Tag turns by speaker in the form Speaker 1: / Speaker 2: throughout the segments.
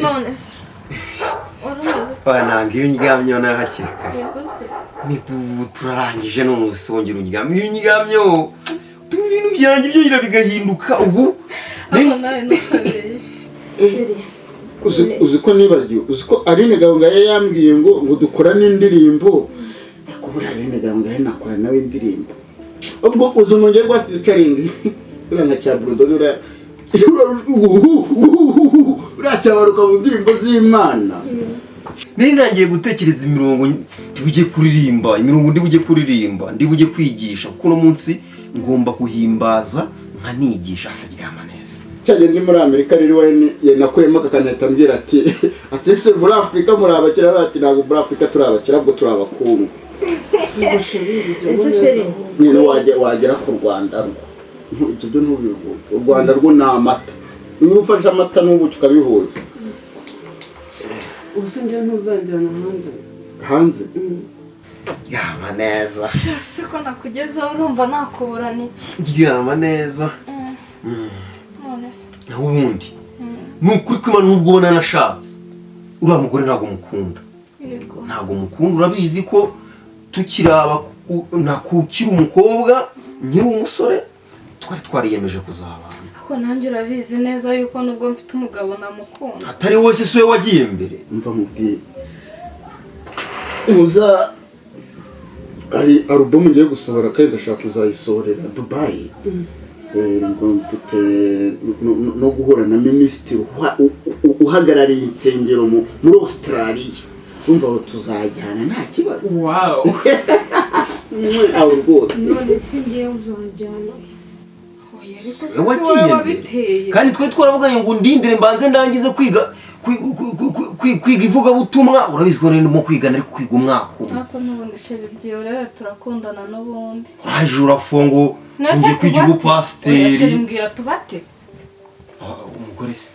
Speaker 1: None se wari umeze ute?
Speaker 2: Nanga iyo undyamyeho nawe hakiri kare.
Speaker 1: Yego se.
Speaker 2: Ni ubu turarangije, none usongera undyamye. Iyo undyamyeho utuma ibintu byanjye byongera bigahinduka ubu.
Speaker 1: Ariko nawe ntukabeshye.
Speaker 3: Chéri.
Speaker 4: Uzi ko nibagiwe, uzi ko Aline Gahongayire yambwiye ngo dukorane indirimbo? Ariko buriya Aline Gahongayire nakora nawe indirimbo? Ubwo uzi umugeri rwa featuring, buriya nka cya Bull Dogg, uriya cyabaruka mu ndirimbo z'Imana.
Speaker 2: Nari ntangiye gutekereza imirongo ndi bujye kuririmba, imirongo ndi bujye kuririmba, ndi bujye kwigisha, kuko uno munsi ngomba guhimbaza nkanigisha. Se ryama neza.
Speaker 4: Cyagiye ndi muri Amerika rero, Wayne nakuyemo akanahita ambwira ati: "Ese muri Afurika muri abakire?" Ati: "Ntabwo muri Afurika turi abakire, ahubwo turi abakungu."
Speaker 5: Ngo chéri, bijyamo
Speaker 3: Ese
Speaker 5: neza.
Speaker 3: chéri?
Speaker 4: Nyine wagera ku Rwanda rwo, ibyo byo ntubivuge. U Rwanda rwo ni amata, iyo ufashe amata n'ubuki ukabihuza.
Speaker 5: Ubu se njye ntuzanjyana hanze?
Speaker 4: Hanze?
Speaker 2: Ryama neza.
Speaker 1: Sha, se ko nakugezeho, urumva nakuburana iki?
Speaker 2: Ryama neza.
Speaker 1: None se?
Speaker 2: Naho ubundi ni ukuri kw'Imana, nubwo ubona nashatse uriya mugore, ntabwo mukunda.
Speaker 1: Yego.
Speaker 2: Ntabwo mukunda. Urabizi ko tukiri nakukiri umukobwa, nkiri umusore, twari twariyemeje kuzabana.
Speaker 1: Ariko nanjye urabizi neza yuko nubwo mfite umugabo namukunda.
Speaker 2: Atari wowe se, si we wagiye mbere?
Speaker 4: Mva mubwire, uza hari alubumu ngiye gusohora kandi ndashaka kuzayisohorera Dubayi. Ngo mfite no guhura na minisitiri uhagarariye insengero muri Australia. Urumva aho tuzajyana nta kibazo.
Speaker 5: Wow.
Speaker 4: Aho rwose.
Speaker 3: None se ngewe uzanjyana?
Speaker 1: Oya, ariko se
Speaker 2: We
Speaker 1: si wowe
Speaker 2: wagiye mbere.
Speaker 1: wabiteye.
Speaker 2: Kandi twe twaravuganye ngo ndindire mbanze ndangize kwiga kwiga ivugabutumwa. Urabizi ko ndimo kwiga, nari kwiga umwaka umwe.
Speaker 1: Ariko n'ubundi chéri, byihorere, turakundana n'ubundi.
Speaker 2: Uraje urafungo.
Speaker 1: None se
Speaker 2: ngiye kwigira
Speaker 1: tubate? Oya
Speaker 2: ubupasiteri.
Speaker 1: Chéri, mbwira, tubate?
Speaker 2: Ah, umugore se?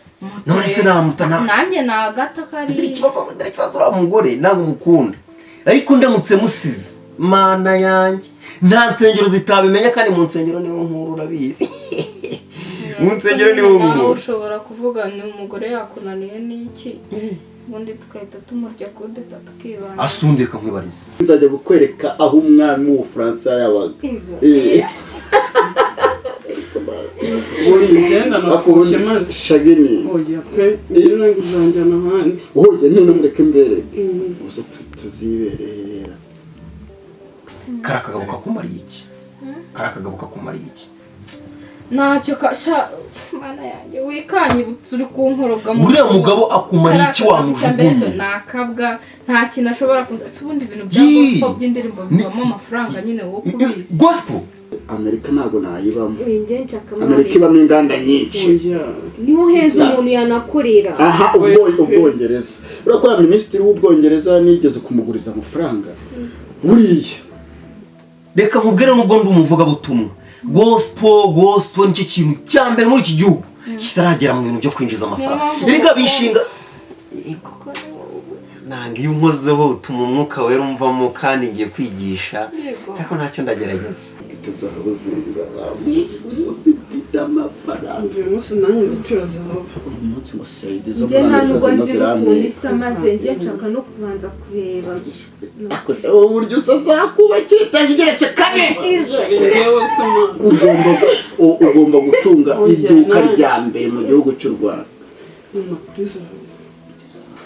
Speaker 2: None se namuta na
Speaker 1: Nanjye ni agata
Speaker 2: Dore
Speaker 1: kariya.
Speaker 2: ikibazo, dore ikibazo: uriya mugore ntabwo mukunda, ariko ndamutse musize, Mana yanjye, nta nsengero zitabimenya, kandi mu nsengero niho nkuru. Urabizi, mu nsengero niho
Speaker 1: Nawe
Speaker 2: nkuru.
Speaker 1: ushobora kuvuga ni umugore yakunaniye n'iki, ubundi tugahita tumurya kudeta, tukibana.
Speaker 2: Asundeka nkwibariza.
Speaker 4: Nzajya kukwereka aho umwami w'Ubufaransa yabaga.
Speaker 5: Ngenda nafushye maze.
Speaker 4: Shagini.
Speaker 5: Oya pe, njye nanjye uzanjyana ahandi.
Speaker 4: Wowe none mureke mbereke gusa tuziberera.
Speaker 2: Kariya kagabo kakumariye iki? Kariya kagabo kakumariye iki?
Speaker 1: Ntacyo kasha. Mana yanjye, wikanyibutsa, uri kunkoroga mu
Speaker 2: Uriya mugabo akumariye iki?
Speaker 1: Kariya kagabo cya mbere cyo
Speaker 2: Wamujugunye.
Speaker 1: ni akabwa, nta kintu ashobora kuza. Si ubundi ibintu bya
Speaker 2: Yee.
Speaker 1: gospel, by'indirimbo, bivamo amafaranga nyine, wowe kubizi.
Speaker 2: Gospel.
Speaker 4: Amerika ntabwo nayibamo.
Speaker 3: Njye nshaka muri
Speaker 4: Amerika ibamo inganda nyinshi.
Speaker 5: Oya.
Speaker 3: Niho heza umuntu yanakorera.
Speaker 4: Aha Ubwongereza, uriya ko ya minisitiri w'Ubwongereza nigeze kumuguriza amafaranga buriya.
Speaker 2: Reka nkubwire, nubwo ndi umuvugabutumwa, gospel, gospel nicyo kintu cya mbere muri iki gihugu kitaragera mu bintu byo kwinjiza amafaranga.
Speaker 1: Niyo mpamvu
Speaker 2: Erega
Speaker 1: ngukunda.
Speaker 2: bishinga
Speaker 1: Kuko ni wowe.
Speaker 2: Nanga iyo unkozeho utuma umwuka wera umvamo, kandi ngiye kwigisha.
Speaker 1: Yego.
Speaker 2: Ariko ntacyo, ndagerageza.
Speaker 4: Mfite zahabu zingana, umunsi umunsi mfite amafaranga.
Speaker 5: Uyu munsi nanjye ndacura zahabu.
Speaker 4: Uyu munsi ngo sayidi zo
Speaker 3: Njye
Speaker 4: muri
Speaker 3: nta
Speaker 4: Amerika
Speaker 3: nubwo
Speaker 4: zirimo
Speaker 3: nzi n'ukuntu
Speaker 4: zirambera.
Speaker 3: isa, maze njye nshaka no kubanza kureba.
Speaker 4: Ako se wowe, uburyo usa, zakubakira etaje igeretse kane.
Speaker 5: Njyewe se mana?
Speaker 4: Ugomba gutunga
Speaker 5: Oya,
Speaker 4: iduka
Speaker 5: nanjye.
Speaker 4: rya mbere mu gihugu cy'u Rwanda.
Speaker 5: Mama, kuri zahabu.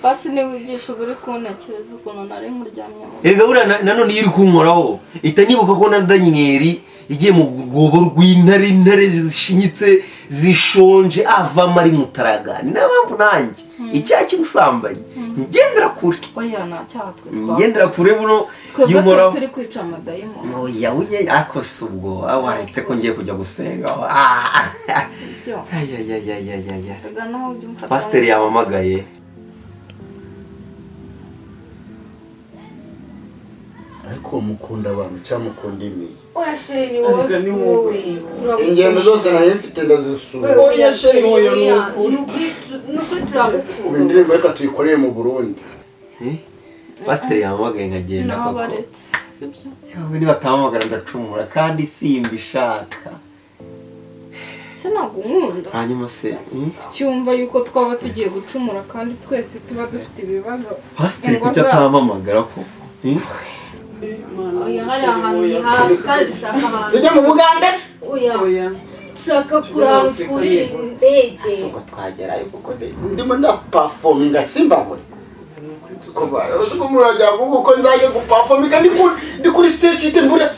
Speaker 1: Basi niwigisha, uba uri kuntekereza ukuntu nari nkuryamye mu
Speaker 2: Erega buriya nanone iyo uri kunkoraho ihita nibuka ko na Daniyeli yagiye mu rwobo rw'intare, intare zishinyitse, zishonje, avamo ari mutaraga. Ni nayo mpamvu nanjye icyaha cy'ubusambanyi ngendera kure.
Speaker 1: Oya, nta cyaha twe
Speaker 2: Ngendera kure buno.
Speaker 1: Twebwe
Speaker 2: iyo
Speaker 1: twari
Speaker 2: unkoraho
Speaker 1: turi kwica amadayimoni.
Speaker 2: Oya, uye, ariko si ubwo waretse ko ngiye kujya gusenga? Ah.
Speaker 1: Sibyo?
Speaker 2: Ayayayayaya.
Speaker 1: Rega naho byumva.
Speaker 2: Pasiteri yamamagaye.
Speaker 4: Ariko mukunda abantu cyangwa mukunda imiyi?
Speaker 3: Oya chéri, ni wowe.
Speaker 5: Erega ni wowe.
Speaker 4: Ingendo zose nari mfite ndazisura.
Speaker 5: Oya chéri, oya, ni ukuri.
Speaker 3: Ni ukuri,
Speaker 4: Ubu
Speaker 3: turagukunda.
Speaker 4: indirimbo reka tuyikorere mu Burundi.
Speaker 2: Eh? Pasiteri yampamagaye nkagenda
Speaker 1: Naho
Speaker 2: koko.
Speaker 1: baretse, sibyo?
Speaker 2: Yewe, niba batampamagara ndacumura kandi simbishaka.
Speaker 1: Se ntabwo unkunda.
Speaker 2: Hanyuma se
Speaker 1: cyumva yuko twaba tugiye gucumura kandi twese tuba dufite ibibazo.
Speaker 2: Pasiteri kuki atampamagara ko?
Speaker 3: Oya, hari ahantu ni hafi kandi dushaka ahantu.
Speaker 4: Tujya mu Bugande se?
Speaker 3: Oya. Dushaka kurara kuri indege.
Speaker 4: Asuko twagerayo kuko ndimo ndaperforminga simbabure. Ko murajya kuko nzajya guperforminga ndi kuri stage ite mbura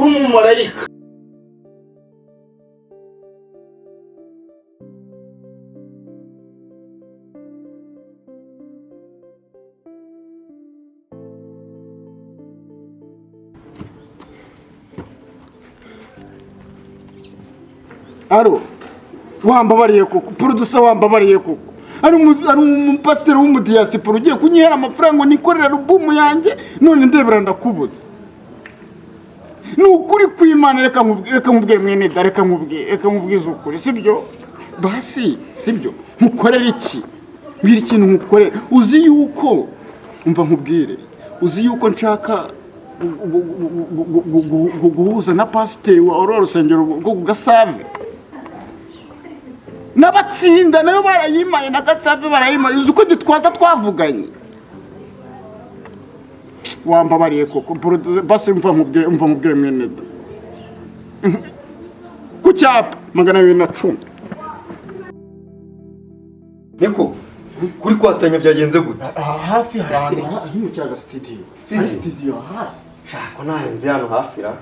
Speaker 4: umumarayika. Aro wambabariye koko producer wambabariye koko ari umupasiteri w'umudiyasipora ugiye kunyihera amafaranga ngo nikorere alubumu yanjye none ndebera ndakubuze. Ni ukuri kw'Imana, reka nkubwire mwene da, reka nkubwize ukuri, sibyo? Basi sibyo, nkukorera iki? Mbwira ikintu nkukorera. Uzi yuko umva nkubwire, uzi yuko nshaka guhuza na pasiteri wa oro rusengero rwo ku Gasave. N'abatsinda nayo barayimaye na Gasave barayimaye, uzi uko gitwaza twavuganye. Wambabariye koko basi mva nkubwire mwene da. Ku cyapa 210.
Speaker 2: Niko kuri kwatanya byagenze gute?
Speaker 4: Hafi hari hino cyaga studio. Hari studio hafi.
Speaker 2: Shaka nahenze hano hafi ra.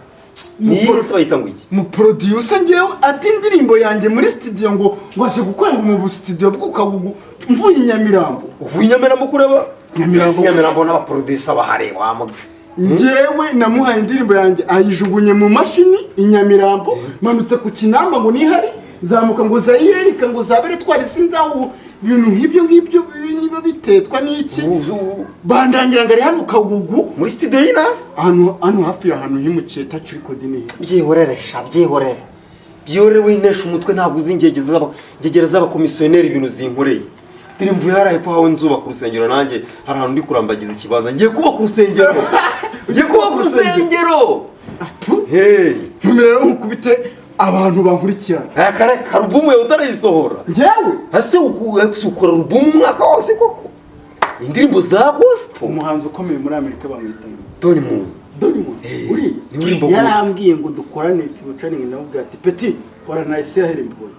Speaker 2: Ni se bayita ngo iki?
Speaker 4: Mu producer ngewe ati indirimbo yanjye muri studio ngo waje gukora ngo mu studio bw'ukagugu mvuye Nyamirambo.
Speaker 2: Uvuye Nyamirambo kureba? Nyamirambo n'aba producer bahare wamuga.
Speaker 4: Ngewe namuhaye indirimbo yanjye ayijugunye mu mashini i Nyamirambo, manutse ku Kinamba ngo nihari, zamuka ngo zayerika ngo zabere twari sinzaho ibintu nk'ibyo ngibyo niba bitetwa n'iki. Bandangira ngo ari hano Kagugu
Speaker 2: muri studio y'Inasi
Speaker 4: hano hafi ya hano himukiye touch record ni.
Speaker 2: Byihorere sha, byihorere. Byihorere winesha umutwe, ntabwo uzi ingegera z'abakomisiyoneri ibintu zinkoreye. Turi mvuye hara hepfo hawe nzubaka urusengero nanjye hari ahantu ndi kurambagiza ikibanza ngiye kubaka urusengero. Ngiye kubaka urusengero. Hey,
Speaker 4: ntumirero nkubite abantu bankurikirana.
Speaker 2: Akare karubumu yawe utarayisohora.
Speaker 4: Njyewe
Speaker 2: ase ukora alubumu umwaka wose koko. Indirimbo za gospel.
Speaker 4: Umuhanzi ukomeye muri Amerika bamwita
Speaker 2: Tony Moon.
Speaker 4: Tony Moon. Uri
Speaker 2: ni uri mbogo.
Speaker 4: Yarambwiye ngo dukorane featuring nawe ubwo ati Petit kora na Israel Mbonyi.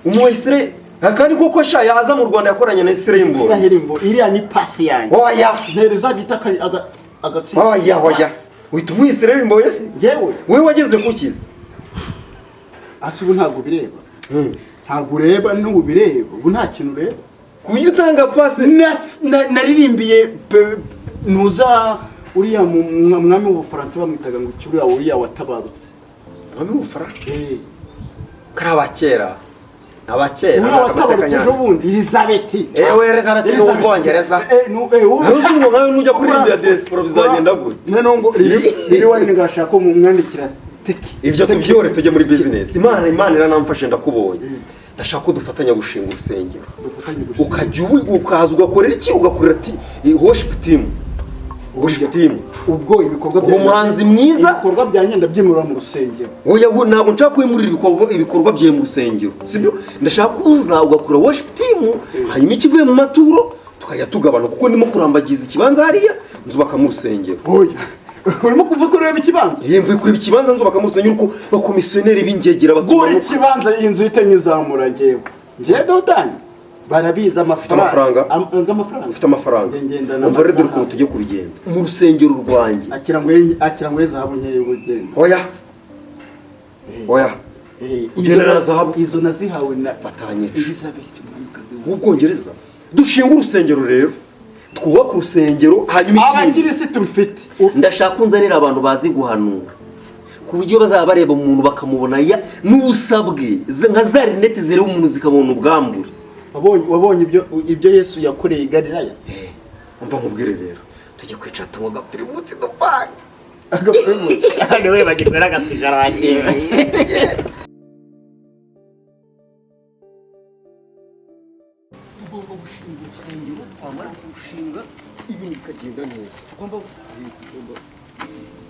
Speaker 2: Umu Israel akandi koko sha yaza mu Rwanda yakoranye na Israel Mbonyi.
Speaker 4: Israel Mbonyi iriya ni pass yanjye.
Speaker 2: Oya
Speaker 4: ntereza gita agatsinda.
Speaker 2: Oya oya. Uhita umu Israel Mbonyi se?
Speaker 4: Njyewe
Speaker 2: wewe wageze kukiza.
Speaker 4: Ase ubu ntabwo bireba. Ntabwo ureba n'ubu bireba. Ubu nta kintu ureba.
Speaker 2: Kuyo utanga pass
Speaker 4: naririmbiye nuza uriya mwami w'Ubufaransa bamwitaga ngo cyuriya uriya watabarutse.
Speaker 2: Mwami w'Ubufaransa? Kari abakera. Abakera.
Speaker 4: Uriya watabarutse ejo bundi Elizabeth.
Speaker 2: Ewe Elizabeth ni Ubwongereza. Uzi ngo nkawe nujya kuririmbira diaspora bizagenda gute?
Speaker 4: None ngo riri wine ngashaka ko mumwandikira.
Speaker 2: Ibyo tubyore tujye muri business. Imana iranamfashe ndakubonye. Ndashaka ko dufatanya gushinga urusengero. Ukajya ukaza ugakorera iki ugakorera ati worship team. Worship team.
Speaker 4: Ubwo ibikorwa
Speaker 2: bya umuhanzi mwiza
Speaker 4: ibikorwa byanjye ndabyimura mu rusengero.
Speaker 2: Oya ntabwo nshaka kwimurira ibikorwa bye mu rusengero. Sibyo? Ndashaka kuza ugakora worship team hanyuma ikivuye mu maturo tukajya tugabana kuko ndimo kurambagiza ikibanza hariya nzubaka mu rusengero.
Speaker 4: Oya. Urimo kuvuga ko ureba ikibanza?
Speaker 2: Yemvuye kureba ikibanza nzubaka mu rusengero uko bakomisiyoneri b'ingegera
Speaker 4: batuma. Gura ikibanza inzu itenyizamura ngewe. Ngewe dodani barabiza amafaranga. Amafaranga.
Speaker 2: Ufite amafaranga. Umva rero dore ukuntu tujye kubigenza. Mu rusengero rwanjye.
Speaker 4: Akira ngo zahabu nkeyo ugenda.
Speaker 2: Oya. Oya. Ugenda na zahabu.
Speaker 4: Izo nazihawe na
Speaker 2: batanye.
Speaker 4: Elizabeth umwamikazi
Speaker 2: w'Ubwongereza. Dushinga urusengero rero. Twubaka urusengero hanyuma ikindi
Speaker 4: abakirisitu mfite
Speaker 2: ndashaka unzanira abantu bazi guhanura ku buryo bazaba bareba umuntu bakamubona ya n'ubusabwe nka za rinete zireba umuntu zikamubona ubwambure.
Speaker 4: Wabonye ibyo Yesu yakoreye i Galilaya?
Speaker 2: Umva nkubwire rero tujye kwicara tunywa agapirimusi dupange
Speaker 4: agapirimusi
Speaker 6: hano we bagirwa n'agasigara wakera.
Speaker 2: Tugomba gushinga urusengero twamara kurushinga ibintu bikagenda neza.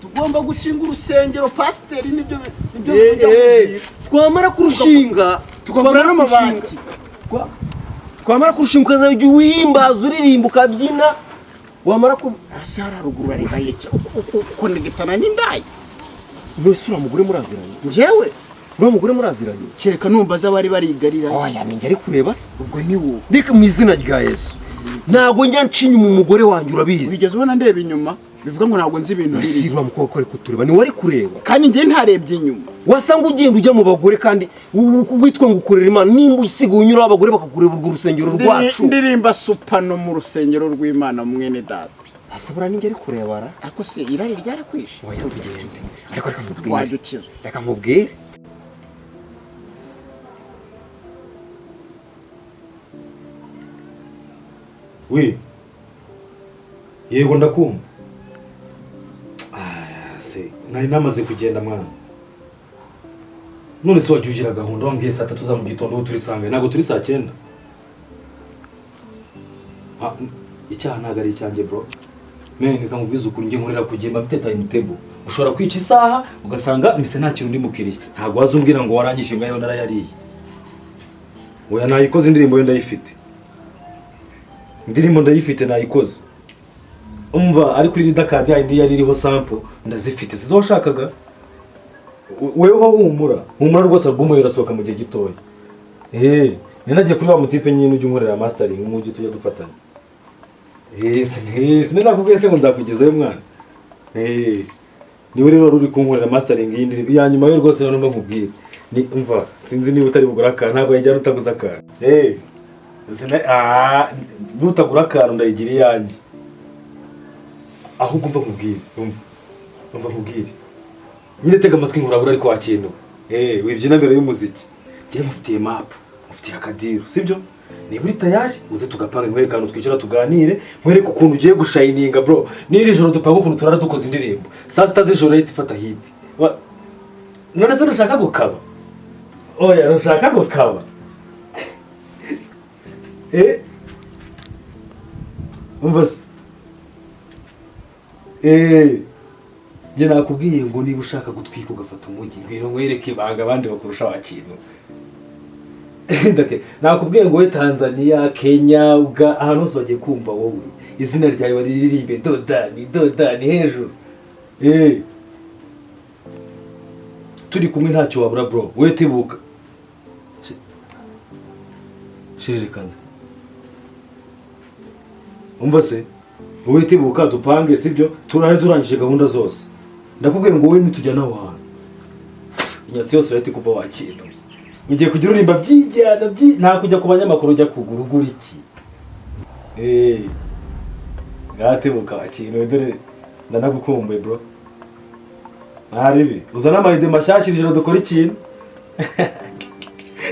Speaker 4: Tugomba gushinga urusengero pasiteri nibyo
Speaker 2: twamara kurushinga
Speaker 4: Tukagura n'amabati.
Speaker 2: Twamara kurushinga ukazajya uhimbaza uririmba ukabyina wamara ku
Speaker 4: hasi hari haruguru bareba iki ukonegitana n'indaya.
Speaker 2: None uriya mugore muraziranye?
Speaker 4: Njyewe
Speaker 2: uriya mugore muraziranye?
Speaker 4: Kereka numva abari barigarira.
Speaker 2: Oya ninjye ari kureba se.
Speaker 4: Ubwo ni wowe.
Speaker 2: Reka mu izina rya Yesu. Ntabwo njya nca inyuma umugore wanjye urabizi.
Speaker 4: Wigeze ubona ndeba inyuma? Bivuga ngo ntabwo nzi ibintu
Speaker 2: biri.
Speaker 4: Ese
Speaker 2: uriya mukobwa ari kutureba ni wari kureba.
Speaker 4: Kandi njye ntarebye inyuma.
Speaker 2: Wasanga ugenda ujya mu bagore kandi witwa ngo ukorera Imana nimba usigaye unyura abagore bakakureba urwo rusengero rwacu.
Speaker 4: Ndirimba supano mu rusengero rw'Imana mwene data.
Speaker 2: Asabura ninjye ari kurebara.
Speaker 4: Ako se irari ryarakwishe.
Speaker 2: Oya tugende. Ariko reka nkubwire.
Speaker 4: Wajya ukizwa.
Speaker 2: Reka nkubwire.
Speaker 7: Oui. Yego ndakumva. Se nari namaze kugenda mwana. None se wajya ugira gahunda wambwiye saa 3 za mu gitondo ubu turi sangahe? Ntabwo turi saa 9. Icyaha ntabwo ari icyanjye bro. Mene reka nkubwize ukuri njye nkorera kugenda mfite timetable. Ushobora kwica isaha ugasanga mise nta kintu ndi mukiriye. Ntabwo wazumbwira ngo waranyishe ngayo narayariye. Oya nayikoze indirimbo yo ndayifite. Indirimbo ndayifite nayikoze. Umva ari kuri Ridakadi yindi yari iriho sample ndazifite sizo washakaga. Wewe humura humura rwose album irasohoka mu gihe gitoya. Ninagiye kuri wa mutipe nyine ujye unkorera mastering umujyi tujya dufatanya. Sinakubwiye se ngo nzakugezayo mwana. Niwe rero uri kunkorera mastering y'indirimbo ya nyuma yo rwose none mba nkubwire. Ni umva sinzi niba utari bugura akantu ntabwo yajyana utaguza akantu. Nutagura akantu ndayigira iyanjye. Ahubwo umva nkubwire, umva nkubwire. Nyine tega amatwi nkurabura ariko wakintu. Wibyina mbere y'umuziki. Njye mufitiye map, mufitiye akadiru, sibyo? Niba uri tayari uze tugapanga nkwereka ahantu twicara tuganire, nkwereke ukuntu ugiye gushininga bro. N'iri joro dupanga ukuntu turara dukoze indirimbo. Saa 6 z'ijoro rero ifata hit. None se ushaka gukaba? Oya ushaka gukaba. Umva se. Njye nakubwiye ngo niba ushaka gutwika ugafata umujyi ngwino nkwereke ibanga abandi bakurusha wakintu. Nakubwiye ngo we Tanzania, Kenya, ahantu hose bagiye kumva wowe. Izina ryawe bariririmbe Dodani, Dodani hejuru. Turi kumwe ntacyo wabura bro. We tebuka. Shirire kanze. Umva se. Wowe tebuka dupange sibyo? Turare durangije gahunda zose. Ndakubwiye ngo wowe nitujya naho hantu. Inyatsi yose urahita kuva wakira. Ugiye kugira urimba byijyana nta kujya ku banyamakuru ujya kugura ugura iki. Ngatebuka wakira dore ndanagukumbuye bro. Naribi uzana amayide mashyashya ijoro dukora ikintu.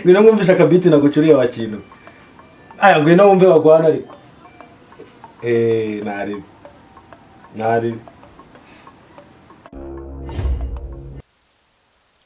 Speaker 7: Ngwino mwumvisha akabiti nagucuriye wakintu. Aya ngwino wumve bagwana ariko. Naribi. Naribi.